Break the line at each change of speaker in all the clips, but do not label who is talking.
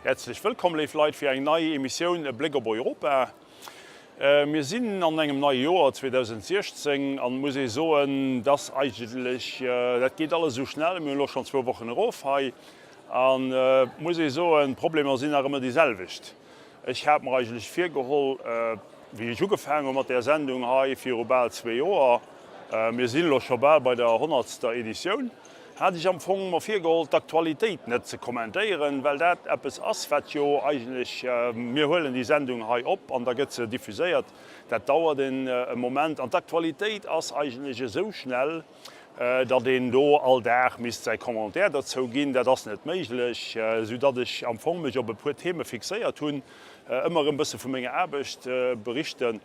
Häerzlech wëllkomm, léif Leit, fir eng nei Emissioun E Bléck op Europa. Mir sinn an engem neie Joer, 2016, an et muss ee soen, dass eigentlech, dat geet alles esou schnell, mir hunn elo schonn zwou Wochen erof hei, an et muss ee soen, d'Problemer sinn nach ëmmer déi selwecht. Ech hat mer eigentlech virgeholl, wéi ech ugefaangen hu mat där Sendung hei viru bal zwee Joer, mir sinn elo scho bal bei der honnertster Editioun, hat ech am Fong mer virgeholl, d'Aktualitéit net ze kommentéieren, well dat eppes ass, wat jo eigentlech, mir huelen déi Sendung hei op an da gëtt se diffuséiert, dat dauert e Moment an d'Aktualitéit ass eigentlech esou schnell, datt een do all Dag misst säi Commentaire derzou ginn, dat ass net méiglech, soudatt ech am Fong mech op e puer Theme fixéiert hunn, ëmmer erëm bësse vu menger Aarbecht berichten.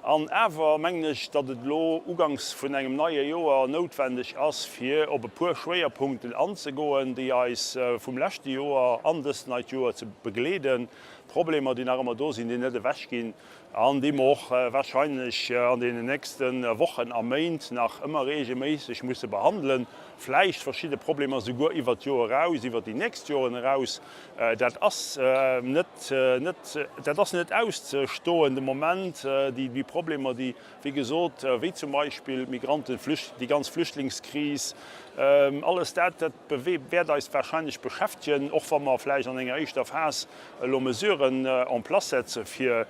An awer mengen ech, datt et elo uganks vun engem neie Joer noutwendeg ass, fir op e puer Schwéierpunkten anzegoen, déi eis vum leschte Joer an dëst neit Joer ze begleeden, Problemer, déi nach ëmmer do sinn, déi net ewechginn. An déi mer och wahrscheinlech an deenen nächste Wochen a Méint nach ëmmer regelméisseg musse behandelen, vläicht verschidde Problemer souguer iwwert d'Joer eraus, iwwert déi nächst Joren eraus. Dat ass net, net, dat ass net auszestoen de Moment, déi Problemer, déi, wéi gesot, wéi zum Beispill d'Migranten, déi ganz Flüchtlingskris, alles dat, dat wäert eis wahrscheinlech beschäftegen, och wa mer vläicht an enger éischter Phas elo Mesuren en place setze fir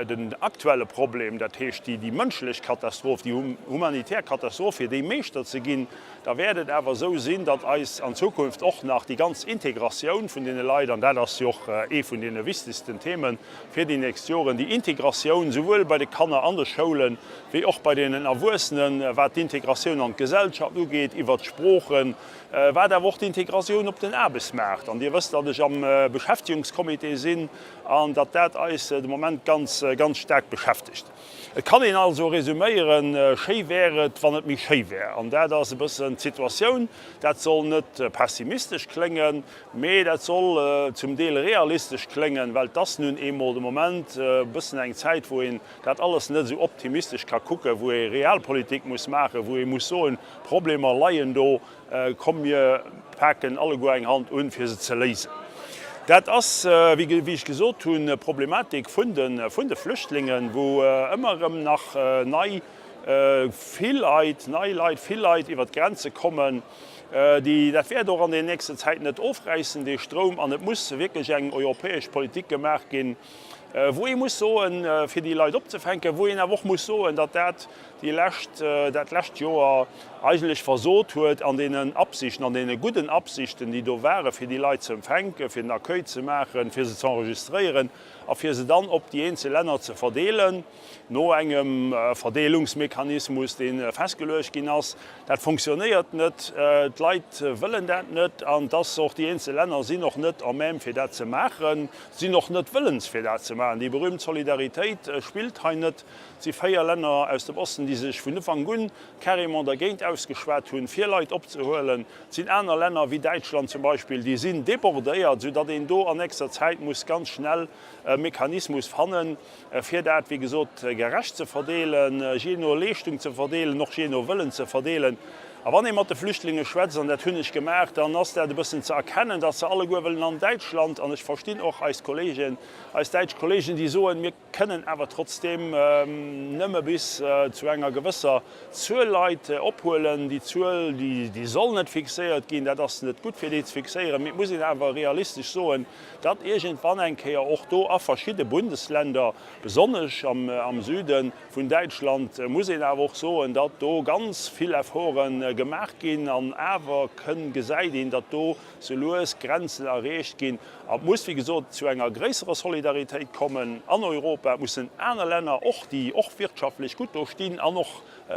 den aktuelle Problem, dat heescht déi mënschlech Katastroph, déi humanitär Katastroph, fir déi Meeschter ze ginn, da wäert et awer esou sinn, datt eis an Zukunft och nach déi ganz Integratioun vun deene Leit, an dat ass jo och ee vun deene wichtegsten Themen fir déi nächst Joren, déi Integratioun souwuel bei de Kanner an de Schoulen, wéi och bei deenen Erwuessenen, wat d'Integratioun an d'Gesellschaft ugeet, iwwert d'Sproochen, Wat awer och d'Integratioun op den Aarbechtsmaart, an Dir wësst, datt ech am Beschäftigungscomité sinn an datt dat eis de Moment ganz, ganz staark beschäftegt. Et kann een also resuméieren, Schéi wär et, wann et méi schéi wär. An dat ass e bëssen d'Situatioun. Dat soll net pessimistesch kléngen, mee dat soll zum Deel realistesch kléngen, well et ass nun eemol de Moment e bëssen eng Zäit, wou een dat alles net esou optimistesch ka kucken, wou ee Realpolitik muss maachen, wou ee muss soen, D'Problemer leien do, komm mir paken alleguer eng Hand un, fir se ze léisen. Dat ass, wéi ech gesot hunn, d'Problematik vun de Flüchtlingen, wou ëmmer erëm nach nei vill Leit, nei Leit, vill Leit iwwert d'Grenze kommen. Déi, dat wäert och an den nächsten Zäiten net ofräissen, dee Stroum. An et muss wierklech eng europäesch Politik gemaach ginn, wou ee muss soen, fir déi Leit opzefänken, wou een awer och muss soen, datt dat déi lescht, dat lescht Joer eigentlech versot huet an deenen Absichten, an deene gudden Absichten, déi do ware fir déi Leit ze empfänken, fir den Accueil ze maachen, fir se ze enregistréieren a fir se dann op déi eenzel Länner ze verdeelen, no engem Verdeelungsmechanismus, dee festgeluecht ginn ass. Dat fonctionnéiert net, d'Leit wëllen dat net an dass och déi eenzel Länner sinn och net à même fir dat ze maachen, sinn och net wëllens fir dat ze maachen. Déi berühmt Solidaritéit spillt hei net. Et si 4 Länner aus dem Osten, déi sech vun Ufank un carrément dergéint ausgeschwat hunn, fir Leit opzehuelen. Et sinn aner Länner, wéi Däitschland zum Beispill, déi sinn débordéiert, soudatt een do an nächster Zäit muss ganz schnell e Mechanismus fannen, fir dat, wéi gesot, gerecht ze verdeelen, jee no Leeschtung ze verdeelen, och jee no Wëllen ze verdeelen. A wann ee mat de Flüchtlinge schwätzt, an dat hunn ech gemaach, dann ass dat e bëssen ze erkennen, datt se alleguer wëllen an Däitschland. An ech verstinn och eis Kollegen, eis däitsch Kollegen, déi soen, mir kënnen awer trotzdeem nëmme bis zu enger gewësser Zuel Leit ophuelen. Déi Zuel, déi soll net fixéiert ginn, dat ass net gutt fir déi ze fixéieren, mee et muss een awer realistesch soen, datt iergendwann eng Kéier och do a verschidde Bundesländer, besonnesch am Süde vun Däitschland, muss een awer och soen, datt do ganz vill Efforte gemaach ginn an awer kënn gesäit een, datt do sou lues Grenzen erreecht ginn. A et muss, wéi gesot, zu enger gréisserer Solidaritéit kommen an Europa. Et mussen aner Länner och, déi och wirtschaftlech gutt do stinn an och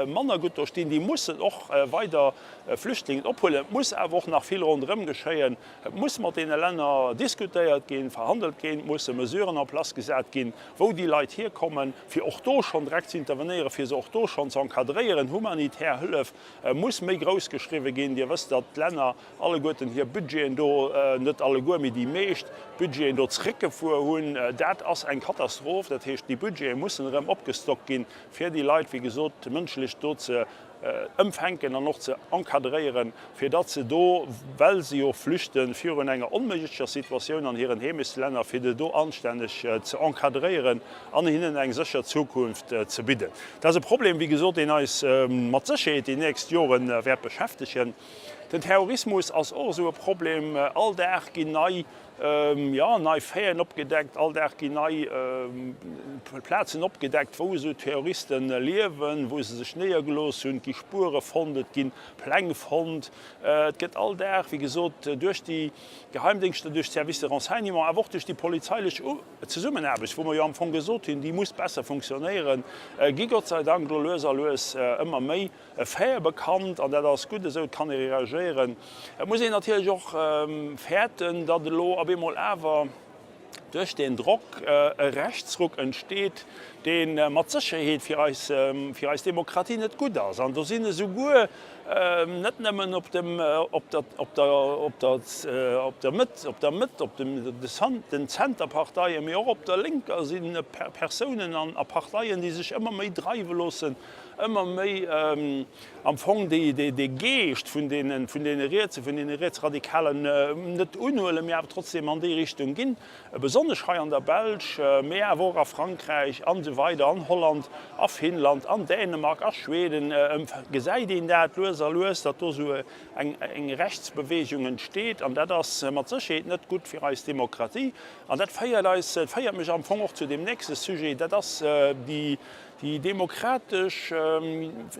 manner gutt do stinn, déi mussen och weider Flüchtlingen ophuelen. Et muss awer och nach vill ronderëm geschéien. Et muss mat deene Länner diskutéiert ginn, verhandelt ginn, et musse Mesuren en place gesat ginn, wou déi Leit hierkommen, fir och do schonn direkt ze intervenéieren, fir se och do schonn ze encadréieren. Humanitär Hëllef muss méi grouss geschriwwe ginn. Dir wësst, datt d'Länner alleguerten hir Budgeten do, net alleguer, mee déi meescht Budgeten do zréckgefuer hunn. Dat ass eng Katastroph. Dat heescht, déi Budgete mussen erëm opgestockt ginn, fir déi Leit, wéi gesot, mënschlech do ze. ëmfänken an och ze encadréieren, fir datt se do, well se jo flüchte virun enger onméiglecher Situatioun an hiren Heemechtslänner, fir se do anstänneg ze encadréieren an hinnen eng sécher Zukunft ze bidden. Dat ass e Problem, wéi gesot, deen eis mat Sécherheet déi nächst Jore wäert beschäftegen. Den Terrorismus ass och esou e Problem. All Dag ginn nei Jo, nei Faiten opgedeckt, all Dag ginn nei Plazen opgedeckt, wou esou Terroriste liewen, wou se sech néiergelooss hunn. Et gi Spuere fonnt, et gi Pläng fonnt. Et gëtt all Dag, wéi gesot, duerch déi Geheimdéngschter, duerch d'Services de renseignement, awer och duerch déi polizeilech Zesummenaarbecht, wou mer jo am Fong gesot hunn, déi muss besser funktionéieren, gi Gott sei Dank elo lues a lues ëmmer méi Faite bekannt, an dat ass gutt esou, et kann ee reagéieren. Et muss een natierlech och fäerten, datt elo op eemol awer duerch deen Drock e Rechtsruck entsteet, dee mat Sécherheet fir eis, fir eis Demokratie net gutt ass. An do sinn esouguer net nëmmen op dem, op der, op der, op der, op der Mëtt, op der Mëtt, op dem, den Zenterparteien, mee och op der Lénker si Persounen an a Parteien, déi sech ëmmer méi dreiwe loossen, ëmmer méi am Fong dee Geescht vun deene Rietse, vun deene Rietsradikalen net unhuelen, mee awer trotzdem an déi Richtung ginn, besonnesch hei an der Belsch, mee awer och a Frankräich an esou weider, an Holland, a Finnland, an Dänemark, a Schweden gesäit een dat lues a lues, datt do esou eng Rechtsbewegung entsteet. An dat ass mat Sécherheet net gutt fir eis Demokratie. An dat féiert eis, féiert mech am Fong och zu deem nächste Sujet, dat ass déi Déi demokratesch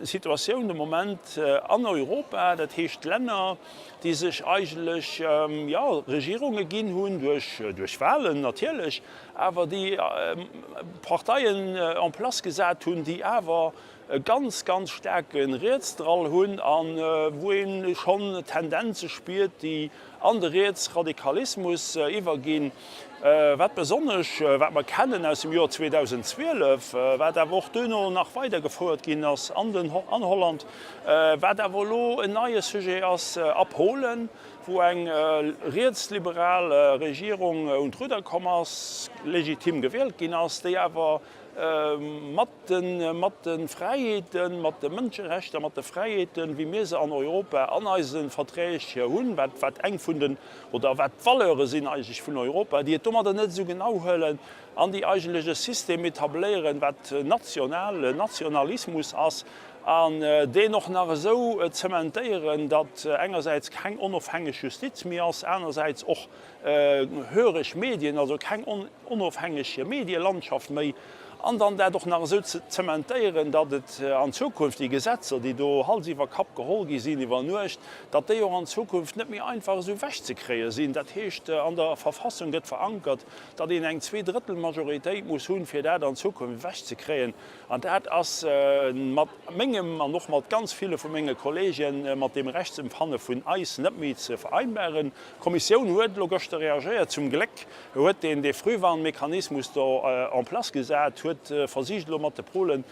Situatioun de Moment an Europa, dat heescht Länner, déi sech eigentlech, jo, Regierunge ginn hunn, duerch Wahlen natierlech, awer déi Parteien en place gesat hunn, déi awer e ganz, ganz staarke Rietsdrall hunn a wou ee schonn Tendenze spiert, déi an de Rietsradikalismus iwwerginn, wat besonnesch, wat mer kennen aus dem Joer 2012, wat awer och duerno nach weidergefouert ginn ass an den, an Holland, wat awer elo en neie Sujet ass a Polen, wou eng rietsliberal Regierung un d'Rudder komm ass, legitim gewielt ginn ass, déi awer mat de mat de Fräiheeten, mat de Mënscherechter, mat de Fräiheeten, wéi mir se an Europa an eise Verträg hunn, wat wat eng vun den, oder wat d'Valeure sinn eigentlech vun Europa, déi et domadder net esou genau huelen an déi eigentlech e System etabléieren, wat national, Nationalismus ass, an deen och nach esou zementéieren, datt engersäits keng onofhängeg Justiz méi ass, anersäits och höresch Medien, also keng onofhängeg Medielandschaft méi, an dann dat och nach esou ze zementéieren, datt et an Zukunft déi Gesetzer, déi do Hals iwwer Kapp geholl gi sinn iwwer Nuecht, datt déi och an Zukunft net méi einfach esou ewechzekréie sinn. Dat heescht, an der Verfassung gëtt verankert, datt een eng Zweedrëttelmajoritéit muss hunn, fir dat an Zukunft ewechzekréien. An dat ass mat mengem an och mat ganz ville vu menge Kollegen, mat deem Rechtsempfanne vun eis net méi ze vereinbaren. D'Kommissioun huet elo gëschter reagéiert, zum Gléck huet deen dee Frühwarnmechanismus do en place gesat, huet versicht elo mat de Polen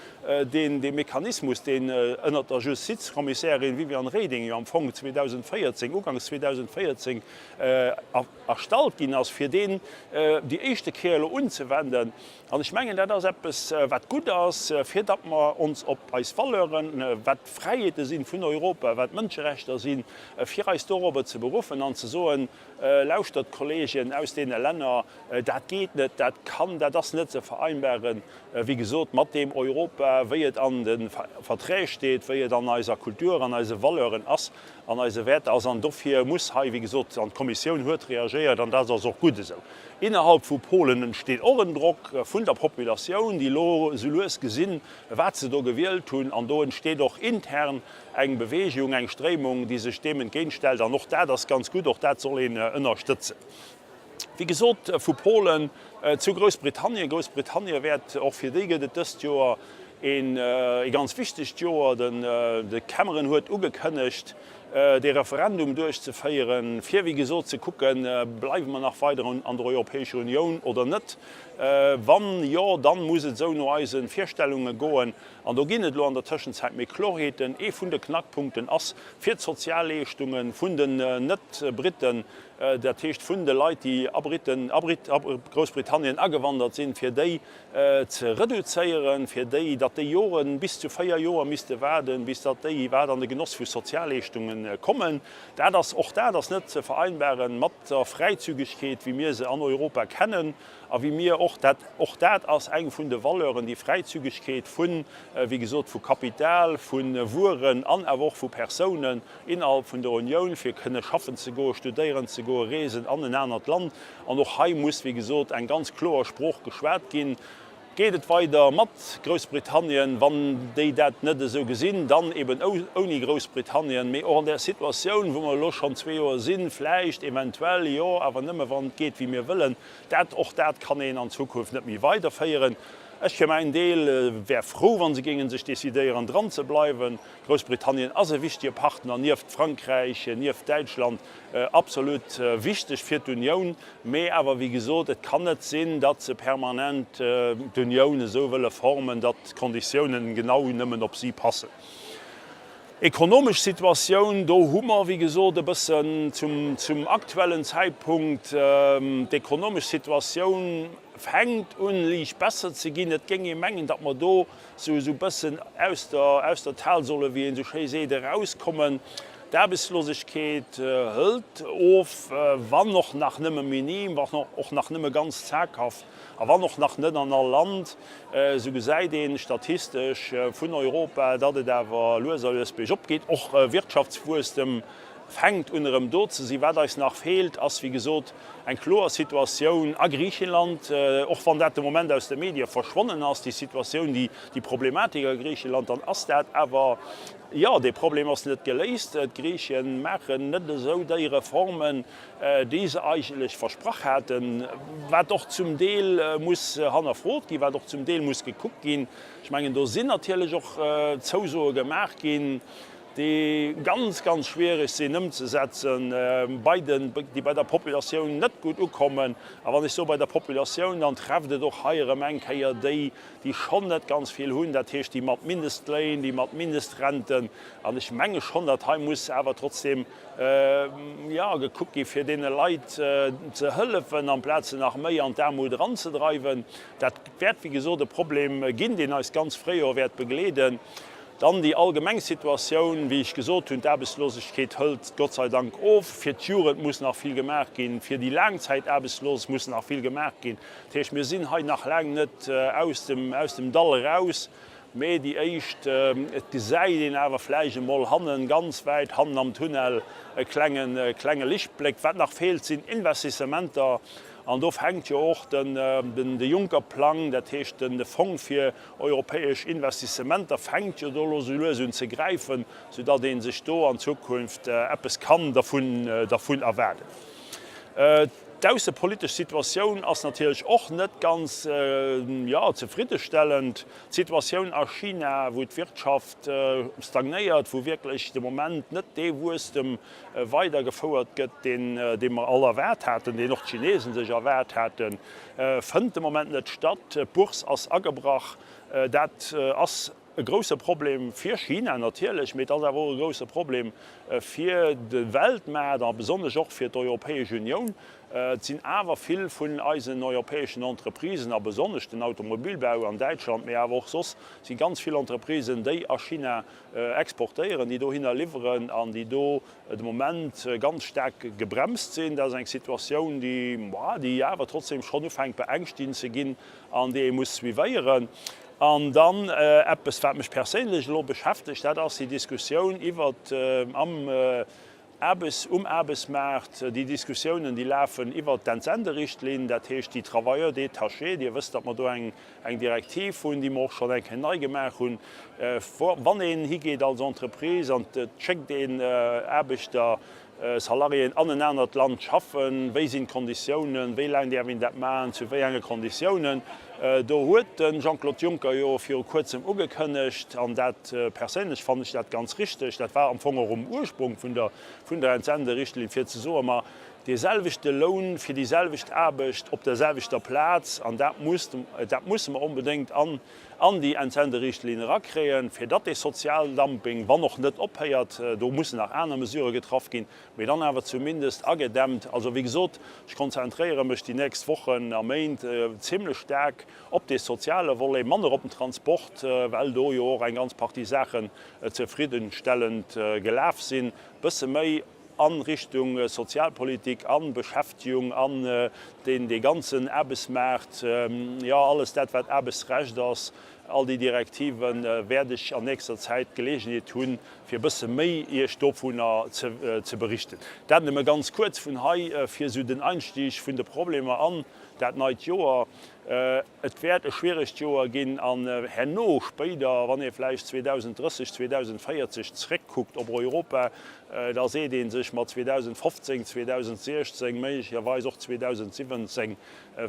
deen dee Mechanismus, deen ënnert der Justizkommissärin Viviane Reding jo am Fong 2014, uganks 2014 erstallt ginn ass, fir deen déi éischte Kéier elo unzewenden. An ech mengen, dat ass eppes, wat gutt ass, fir datt mer ons op eis Valeuren, wat d'Fräiheete sinn vun Europa, wat d'Mënscherechter sinn, fir eis dorobber ze beruffen an ze soen, Lauschtert, Kollegen aus deene Länner, dat geet net, dat kann, dat ass net ze vereinbaren, wéi gesot, mat deem Europa, wéi et an de Verträg steet, wéi et an eiser Kultur, an eise Valeuren ass, an eise Wäerter ass. An dofir muss hei, wéi gesot, an d'Kommissioun huet reagéiert, an dat ass och gutt esou. Innerhalb vu Polen entsteet och en Drock vun der Populatioun, déi elo esou lues gesinn, wat se do gewielt hunn. An do entsteet och intern eng Bewegung, eng Stréimung, déi sech deem entgéintstellt. An och dat ass ganz gutt, och dat soll een ënnerstëtzen. Wéi gesot, vu Polen zu Groussbritannien. Groussbritannien wäert, och fir déi gëtt et dëst Joer ee ganz wichtegt Joer. De Cameron huet ugekënnegt, dee Referendum duerchzeféieren, fir wéi gesot ze kucken, bleiwe mer nach weider an der Europäescher Unioun oder net. Wann jo, dann muss et esou no eise Virstellunge goen. An do ginn et elo an der Tëschenzäit méi Klorheeten. Ee vun de Knackpunkten ass, fir d'Sozialleeschtunge vun den Net-Britten. dat heescht vun de Leit, déi a Briten, a Groussbritannien agewandert sinn, fir déi ze reduzéieren, fir déi, datt déi Joren, bis zu 4 Joer misste waarden, bis datt déi iwwerhaapt an de Genoss vu Sozialleeschtungen kommen. Dat ass, och dat ass net ze vereinbaren mat der Fräizügegkeet, wéi mir se an Europa kennen a wéi mir och dat, och dat ass eng vun de Valeuren, déi Fräizügegkeet vun, wéi gesot, vu Kapital, vu Wueren an awer och vu Persounen innerhalb vun der Unioun, fir kënne schaffen ze goen, studéieren ze goen, reesen an en anert Land. An och hei muss, wéi gesot, eng ganz kloer Sprooch geschwat ginn. Geet et weider mat Groussbritannien? Wann déi dat net esou gesinn, dann eben ouni Groussbritannien. Mee och an där Situatioun, wou mer elo schonn zwee Joer sinn, vläicht, eventuell, jo, awer nëmme wann et geet wéi mir wëllen, dat, och dat kann een an Zukunft net méi weiderféieren. Ech fir mäin Deel wär frou, wa se géinge sech decidéieren, dran ze bleiwen. Groussbritannien ass e wichtige Partner, nieft Frankräich, nieft Däitschland, absolut wichteg fir d'Unioun. Mee awer, wéi gesot, et kann net sinn, datt se permanent d'Unioun esou wëlle formen, datt d'Konditiounen genau nëmmen op si passen. Ekonomesch Situatioun, do hu mer, wéi gesot, e bëssen zum aktuellen Zäitpunkt, d'ekonomesch Situatioun fänkt un, liicht besser ze ginn. Et géing ee mengen, datt mer do esou e bëssen aus der, aus der Talsohle, wéi een esou schéi seet, erauskommen. D'Aarbechtslosegkeet hëlt of, wann och nach nëmme minim, wann och nach nëmme ganz zaghaft a wann och nach net an all Land. Esou gesäit ee statistesch vun Europa, datt et awer lues a lues biergop geet. Och Wirtschaftswuesstem fänkt un erëm do ze sinn. Wat eis nach feelt, ass wéi gesot eng kloer Situatioun a Griichenland, och wann dat de Moment aus de Medie verschwonnen ass, déi Situatioun, déi Problematik a Griichenland, dann ass dat awer, jo, dee Problem ass net geléist. D'Griiche maachen net esou déi Reformen, déi se eigentlech versprach haten, wat och zum Deel muss hannerfrot ginn, wat och zum Deel muss gekuckt ginn. Ech mengen, do sinn natierlech och Zousoe gemaach ginn, déi ganz, ganz schwierig sinn ëmzesetzen, bei den, déi bei der Populatioun net gutt ukommen. A wann ech soe bei der Populatioun, dann trefft et och hei erëm eng Kéier déi, déi schonn net ganz vill hunn, dat heescht déi mat Mindestléin, déi mat Mindestrenten. An ech menge schonn, datt hei muss awer trotzdem, jo, gekuckt gi fir deene Leit ze hëllefen, amplaz se nach méi an d'Aarmut eranzedreiwen. Dat wäert, wéi gesot, e Problem ginn, deen eis d'ganz Fréijoer wäert begleeden. Dann déi allgemeng Situatioun, wéi ech gesot hunn, d'Aarbechtslosegkeet hëlt Gott sei Dank of. Fir d'Jugend muss nach vill gemaach ginn, fir déi Laangzäitaarbechtslos muss nach vill gemaach ginn. Dat heescht, mir sinn hei nach laang net aus dem, aus dem Dall eraus. Mee déi éischt, et gesäit een awer vläicht emol hannen, ganz wäit hannen am Tunnel, e klenge, klenge Lichtbléck. Wat nach feelt, sinn Investissementer. An do fänkt jo och den, de Juncker-Plang, dat heescht de Fong fir europäesch Investissementer, fänkt jo do elo sou lues un ze gräifen, soudatt ee sech do an Zukunft eppes kann dervun, dervun erwaarden. D'aussepolitesch Situatioun ass natierlech och net ganz, jo, zefriddestellend. D'Situatioun a China, wou d'Wirtschaft stagnéiert, wou wierklech de Moment net dee Wuesstem weidergefouert gëtt, deen, dee mer all erwaart haten, deen och d'Chinesen sech erwaart haten, fënnt de Moment net statt. D'Bourse ass agebrach. Dat ass e grousse Problem fir China natierlech, mee et ass awer och e grousse Problem fir de Weltmaart a besonnesch och fir d'Europäesch Unioun. Et sinn awer vill vun eisen europäeschen Entreprisen, a besonnesch den Automobilbau an Däitschland, mee awer och soss si ganz vill Entreprisen, déi a China exportéieren, déi dohinner liwweren an déi do de Moment ganz staark gebremst sinn. Dat ass eng Situatioun, déi awer trotzdem schonn ufänkt beängschtigend ze ginn an déi ee muss suivéieren. An dann eppes, wat mech perséinlech elo beschäftegt, dat ass déi Diskussioun iwwert am Aarbechts-, um Aarbechtsmaart, déi Diskussiounen, déi lafen iwwert d'Entsenderichtlinn, dat heescht déi Travailleurs détachés. Dir wësst, datt mer do eng, eng Direktiv hunn, déi mer och schonn eng Kéier nei gemaach hunn. Wann een higeet als Entreprise an et schéckt een Aarbechter, Salariéen an en anert Land schaffen, wéi sinn d'Konditiounen, wéi laang däerf een dat maachen, zu wéi enge Konditiounen. Do huet de Jean-Claude Juncker jo viru kuerzem ugekënnegt, an dat perséinlech fannen ech dat ganz richteg, dat war am Fong och um Ursprung vun der, vun der Entsenderichtlinn, fir ze soen, ma. Dee selwechte Loun fir déi selwecht Aarbecht op der selwechter Plaz, an dat muss, dat musse mer onbedéngt an an déi Entsenderichtlinn erakréien, fir datt dee Sozialdumping, wann och net ophéiert, do mussen nach aner Mesurë getraff ginn, mee dann awer zumindest agedämmt. Also, wéi gesot, ech konzentréiere mech déi nächst Wochen a Méint zimlech staark op dee soziale Volet, manner op den Transport, well do jo och eng ganz Partie Saachen zefriddenstellend gelaf sinn, bësse méi a Richtung Sozialpolitik a Beschäftigung an deen dee ganzen Aarbechtsmaart, jo alles dat wat Aarbechtsrecht ass, all déi Direktiven, wäert ech an nächster Zäit d'Geleegenheet hunn, fir e bësse méi Iech dovunner ze berichten. Dat nëmme ganz kuerz vun hei fir esou den Einstieg vun de Problemer an dat neit Joer. Et wäert e schwieregt Joer ginn an herno, spéider, wann ee vläicht 2030, 2040 zréckkuckt op Europa, da seet ee sech, ma 2015, 2016, méiglecherweis och 2017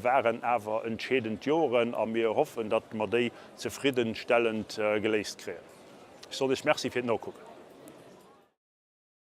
waren awer entscheedend Joren a mir hoffen, datt mer déi zefriddenstellend geléist kréien. Ech soen Iech Merci fir d'Nokucken.